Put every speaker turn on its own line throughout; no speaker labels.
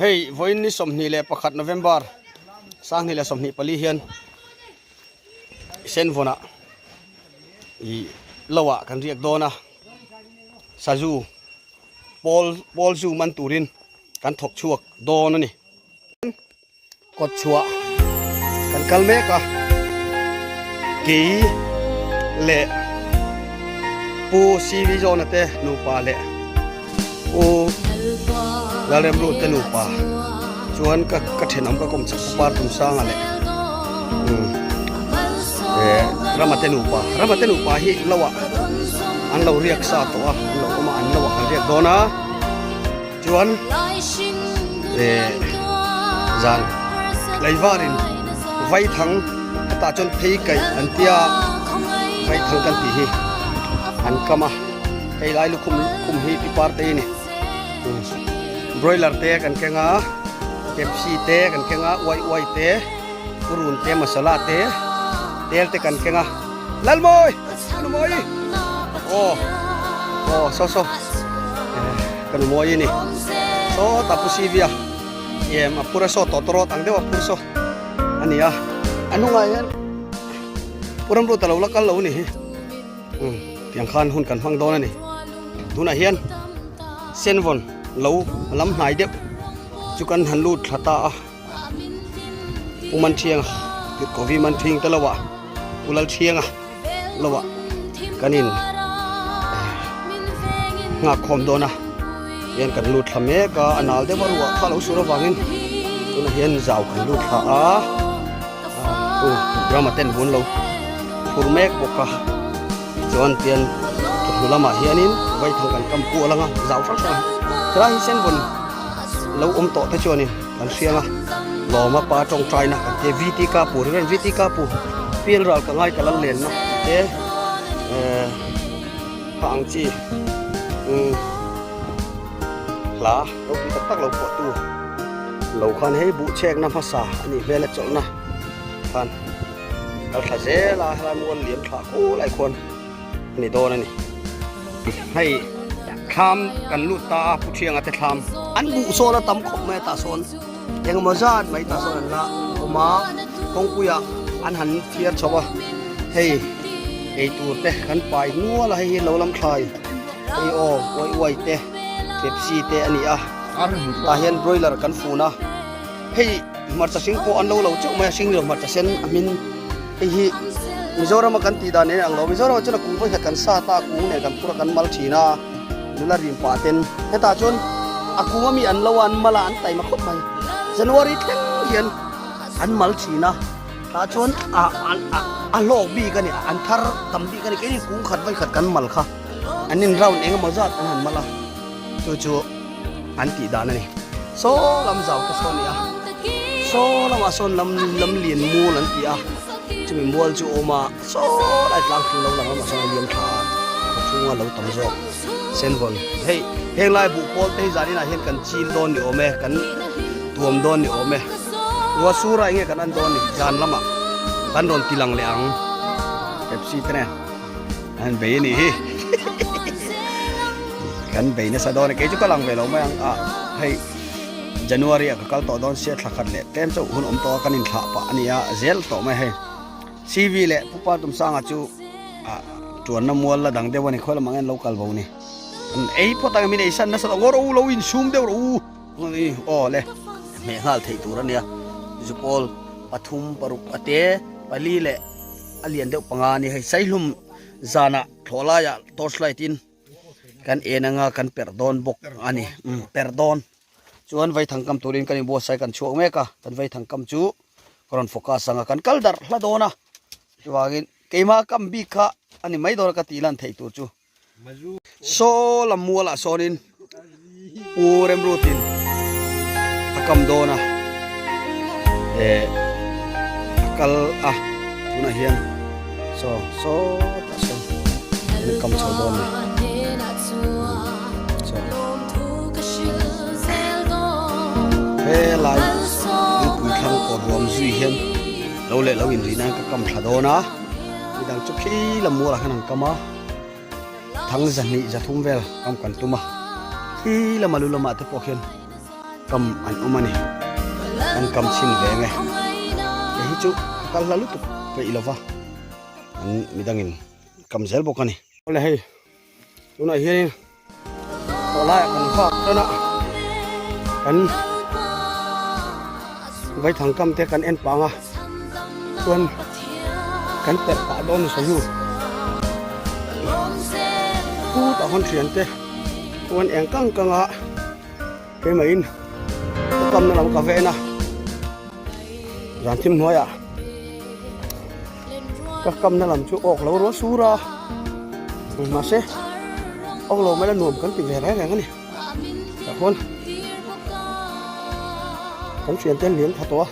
Hei vawiin ni 21 November 2024 hian Senvawnah ih lo ah kan riak dawn a sazu pawl pawl zu man turin kan thawk chhuak dawn a ni. Kawt chhuah kan kal mek a, kei leh Pu CV Zawna te nupa leh Pu Lalremruat te nupa chuan ka ka thenawm ka kawm chak Pu Partumsanga leh eh Rama te nupa Rama te nupa hi lo ah an lo riak sa tawh a an lo awm a an lo ah kan riak dawn a. Chuan eh zan tlaivarin vaithang hetah chuan phei kaih an tia vaithang kan tih hi an kam a hei lai lukhum khum hi pi par te a ni broiler te kan keng a pepsi te kan keng a uai uai te purun te masala te tel te kan keng a Lalmawi Lalmawi aw aw saw saw. Ka nu mawi a ni. Saw ta pu Sivia em a phur a saw tawtawrawt ang deuh a phur saw a ni a. A hnungah hian Pu Ramruata lo la kal lo a ni hi. Umm tiang khan hun kan hmang dawn a ni. Tunah hian Senvawn lo lam hnai deuh chu kan han lut thla ta a. Pu Manthianga Tirhkovi Manthing te lo ah Pu Lalthianga lo ah kan in nghak khawm dawn a hian kan lut thla mek a a nal deuh a ruah kha a lo sur avangin tunah hian zau kan lut thla a u drama ten hun lo phur mek bawk a chuan tian chawhnu lamah hianin vaithang kan kam kual anga zau hrang hrang helai hi senvawn lo awm tawh te chuanin kan hriang a lawma pa tawngtaina kan tia vt kapu ri vt kapu pial ral ka ngai ka lal lenna te eh kha ang chi umm hla ropui tak tak lo pawh tu lo khan hei buh chhekna hmasa a nih hmel a chawlhna khan kal thla zel a helai mual liam thla khulai khuan a ni dawn a ni hei thlam kan lut ta a pu thianga te thlam an buh sawn a tam khawp mai a tah sawn engemaw zat mai tah sawn an la awm a kawngpuiah an han thiar chho a hei eitur te kan pai nual a hei hi lo lam thlai hei aw uai uai te pepsi te a ni a tah hian broiler kan fun a hei hmarcha hring pawh an lo lo chauh mai a hring leh hmarcha sen a hmin Hei hi Mizorama kan tih dan nen ang lo. Mizorama chuan a kung vawikhat kan sat a, a kung nen kan phur a, kan mal thin a, nula rim pah ten. Hetah chuan a kung ami an lo a, an mal a, an taima khawp mai. January thleng hian an mal thin a, tah chuan a a a hlawk bik a ni, an thar tam bik a ni. Keini kung khat vawikhat kan mal kha an in round eng emaw zat an han mal a, chu chu an tih dan a ni. Saw lam zau te saw a ni a, saw lamah sawn lam lam lian mual an ti a, chumi mual chu a awm a, saw lai tlang thing lo lang lamah sawn a liam tha a, khaw chhunga lo tam zawk senvawn. Hei heng lai buh pawl te hi zaninah hian kan chil dawn ni awm e, kan tuam dawn ni awm e, ruah sura enge kan an dawn ni zan lamah kan rawn ti lang leh ang Pepsi te nen. An bei a nih hi kan bei nasa dawn a kei chu ka lang ve lo mai ang a hei January ah ka kal tawh dawn sia thla khat leh tlem chauh hun awm tawh a kan inthlah pah a nia zel tawh mai hei CV leh Pu Partumsanga chu ah tuanna mual la dang deuh a ni khawi lamah nge an lo kal bo ni an ei phawt ang min ei san nasa tawh ngawr u lo insum deuh rawh u aw le hmeh nghal theih tur a nia zupawl pathum paruk a te pali leh a lian deuh panga a ni hei saihlum zanah thlawh laiah torch light in kan en anga kan perh dawn bawk a ni umm perh dawn chuan vaithang kam turin kan inbuatsaih kan chhuak mek a kan vaithang kam chu ka rawn focus anga kan kal darh hla dawn a chuvangin keimah kam bik kha a ni mai dawn a ka tih lan theih tur chu. Saw lam mualah sawnin Pu Remrutin a kam dawn a, eh a kal a tunah hian saw sawtah sawn an kam chho dawn a ni saw helai lungpui thlang kawr ruam zui hian lo leh lo inrih nan ka kam thla dawn a midang chu khi lam mualah hian an kam a. Thang zahnih zathum vel kam kan tum a, khi lama lu lamah te pawh khian Kam an awm a ni. Kan kam chhin ve nge. Hei hi chu ka kal hla lutuk peih lo va, an midangin kam zel bawk a ni. Awle hei tunah hianin tawh laiah kan vak tan a, kan vaithang kam te kan en pang a, chuan kan perh pah dawn ni sazu. Khutah khawn thiante chuan eng kang kang a. Keimahin ka kamna lam ka ven a, zan thim hnuaiah ka kamna lam chu awk lo rual sur a, mahse awk lo mai la nuam kan ti ve reng reng a ni. Tah khuan kan thian te an lian tha tawh a,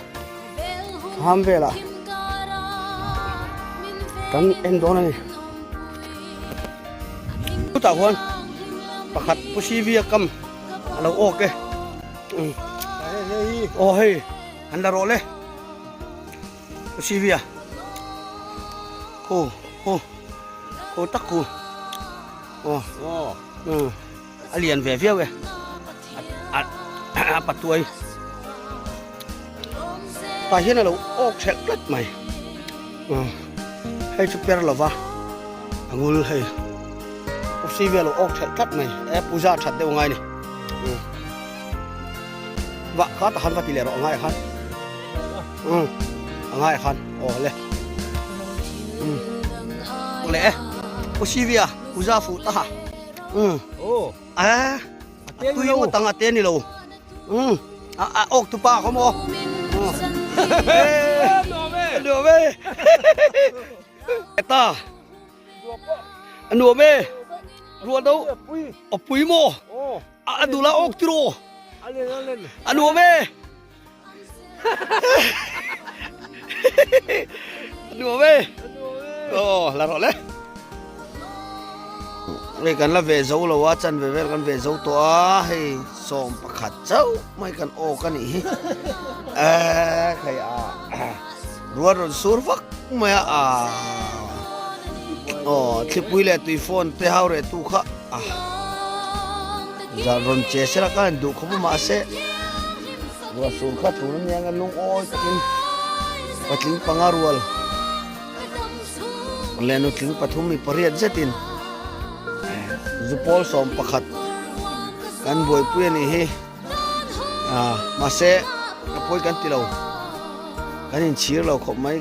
thlam velah kan en dawn a ni. Chutah khuan pakhat Pu Sivia kam a lo awk e. Aw hei an la rawh le Pu Sivia. Khu khu khu tak khu. Aw a lian ve viau e. A patuai. Tah hian a lo awk hrelh tlat mai. Hei chu per lova a ngul hei Ufc vel a lo awk hrelh tlat mai. E puja that deuh ngai ni. Vah kha tah khan va ti leh rawh a ngai khan. A ngai khan aw le. Le e Ufc via puja fuh ta ha. A tui ngawt ang a te ni lo. Umm a a awk tu pa khaw maw a nuam e ta a nuam e ruah do a pui maw a dula awk tiraw a nuam e a nuam e aw la rawh le hei kan la ve zo lo a chanve vel kan ve zo tawh a hei sawm pakhat chauh mai kan awk a nih hi eh hei a ruat rawn sur vak mai a aw thlipui leh tui phone te hau reh tu kha a zan rawn che sela ka han duh khawp a mahse ruah sur kha tun ania nga lungawi takin patling panga rual leh nutling pathum mi pariat zetin zupawl 11 kan buaipui a nih hi ah mahse ka pawi kan ti lo kan inchhir lo khawp mai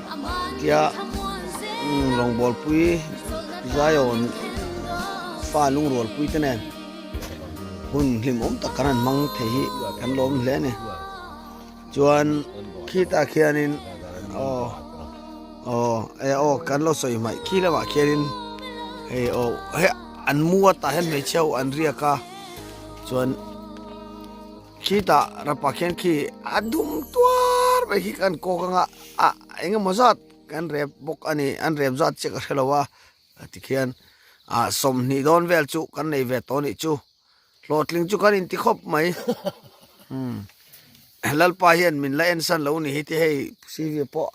tia rawngbawlpui Zion fa lungrualpui te nen hun hlimawm tak kan han hmang thei hi kan lawm hle a ni chuan khitah khianin aw aw e aw kan lo sawi hmaih khi lamah khianin hei aw hei an mu a tah hian hmeichhia ho an riak a chuan khitah rapa khian khi a dum tuar mai khi kan kawk anga a engemaw zat kan rep bawk a ni an rep zat chiah ka hre lo a tikhian ah 20 dawn vel chu kan nei ve tawh a nih chu hlawhtling chu kan inti khawp mai umm Lalpa hian min la ensan lo ni hi te hei CV pawh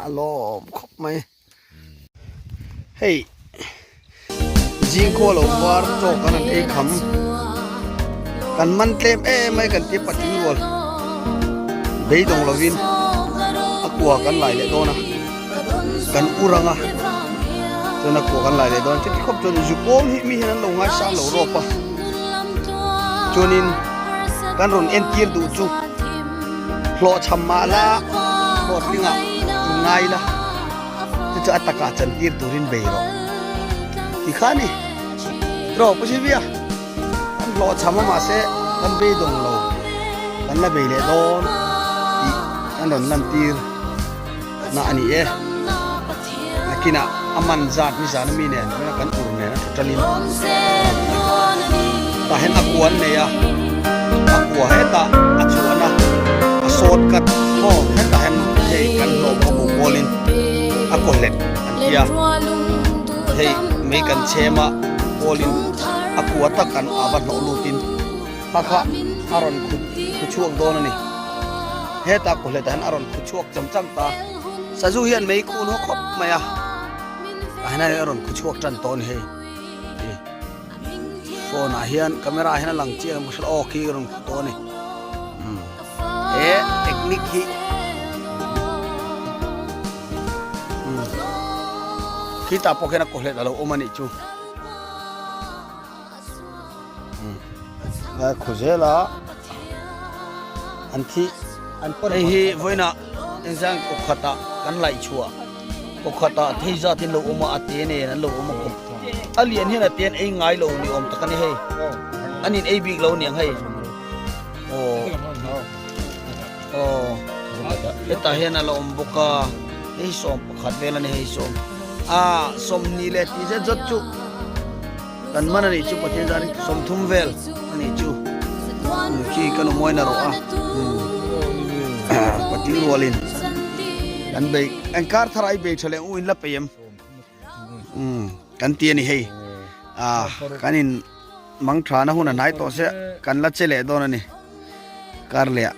a lawm khawp mai hei zingkhua lo var chaw kan han ei kham kan man tlem em mai kan tia patling rual beidawng lovin a kua kan lai leh dawn a kan ur ang a chuan a kua kan lai leh dawn chuti khawp chuan zu pawl hi mi hian an lo ngaisang lo rawp a chuanin kan rawn entir duh chu hlawhchham mah la hlawhtlingah inngai la chu chu a takah chantir turin bei rawh ti kha a ni tiraw Pu Sylvia kan hlawhchham a mahse kan beidawng lo kan la bei leh dawn tih kan rawn lantir na a ni e nakinah a man zat ni zan ami nen tuna kan ur nen a tha talin tah hian a kua an nei a a kua hetah a chhuahna a sawt kat maw hetah hian hei kan hlawh bawk a pawlin a kaw hlet an tia hei mei kan chhem a pawlin a kua tak an a va hnawh lutin kha kha a rawn khu khu chhuak dawn a ni hetah kaw hletah hian a rawn khu chhuak cham cham ta sazu hian mei khun haw khawp mai a tah hian a rawn khu chhuak tan tawh a ni hei phone ah hian camera ah hian a lang chiang a aw khi a rawn khu tawh a ni. picnic hi khitah pawh khian a kawhlet a lo awm a nih chu a khaw zel a an thi hei hi vawiinah engzang kawkhatah kan laih chhuah kawkhatah thei zat in lo awm a a te nen an lo awm a kawp a lian hian a te an ei ngai lo ni awm tak a ni hei an in ei bik lo niang hei aw aw hetah hian a la awm bawk a hei 11 vel a ni hei sawm a 20 leh tih zet zawt chu Kan man a nih chu Pathian zan 30 vel a nih chu khi kan awm na rawh a Pathian rualin kan bei an kar thar ai bei tha leh u in la peih em kan ti a ni hei a kan in mang tha na hun a hnai tawh se kan la che leh dawn a ni kar leh ah.